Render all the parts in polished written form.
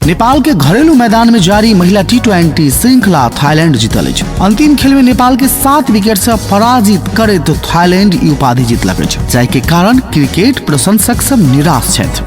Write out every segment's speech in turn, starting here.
नेपाल के घरेलू मैदान में जारी महिला T20 श्रृंखला थाईलैंड जीतल अछि। अंतिम खेल में नेपाल के 7 विकेट से पराजित करैत थाईलैंड ई उपाधि जीतलक अछि, जाहि के कारण क्रिकेट प्रशंसक सब निराश छथि।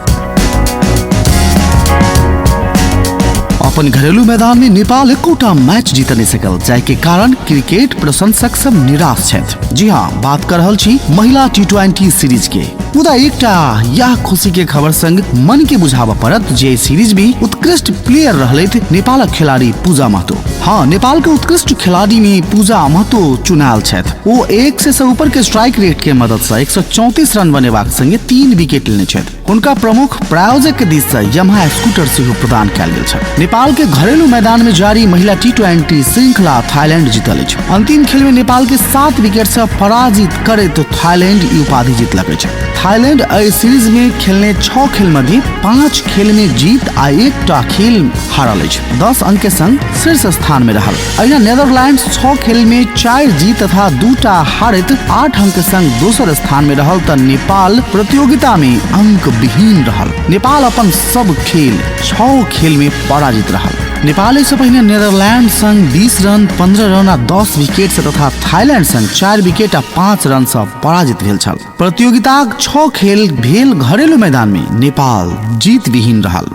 अपन घरेलू मैदान में नेपाल एकोटा मैच जीत नहीं सकल, जाहि के कारण क्रिकेट प्रशंसक सब निराश छथि। जी हाँ, बात कर रहल छी महिला T20 series के। मुदा एकटा यह खुशी के खबर संग मन के बुझाबऽ पड़त जे सीरीज में उत्कृष्ट प्लेयर रहलथि नेपालक खिलाड़ी पूजा महतो। हाँ, नेपाल के उत्कृष्ट खिलाड़ी में पूजा महतो चुनाल छथि। ओ 100 से ऊपर के स्ट्राइक रेट के मदद से 134 रन बनेबाक संगे 3 विकेट लेने छथि। हुनका प्रमुख प्रायोजक के दिस से यमहा स्कूटर सेहो प्रदान कयल गेल छल। नेपाल के घरेलू मैदान में जारी महिला T20 श्रृंखला थाईलैंड जीतल अछि। अंतिम खेल में नेपाल के 7 विकेट से पराजित करैत थाईलैंड ई उपाधि जीतलक अछि। थाईलैंड एहि सीरीज में खेलने 6 खेल मध्य 5 खेल में जीत आ 1टा खेल हारल अछि। 10 अंक के संग शीर्ष स्थान में रहल। अहिना नेदरलैंड 6 खेल में 4 जीत तथा 2टा हारैत 8 अंक के संग दोसर स्थान में रहल त नेपाल प्रतियोगिता में अंक विहीन रहल। नेपाल अपन सब खेल 6 खेल में पराजित रहल। नेपाल एहिसँ पहिने नेदरलैंड संग 20 रन, 15 रन आ 10 विकेट से तथा थाईलैंड संग 4 विकेट आ 5 रन से पराजित भेल छल। प्रतियोगिताक 6 खेल भेल घरेलू मैदान में नेपाल जीत विहीन रहल।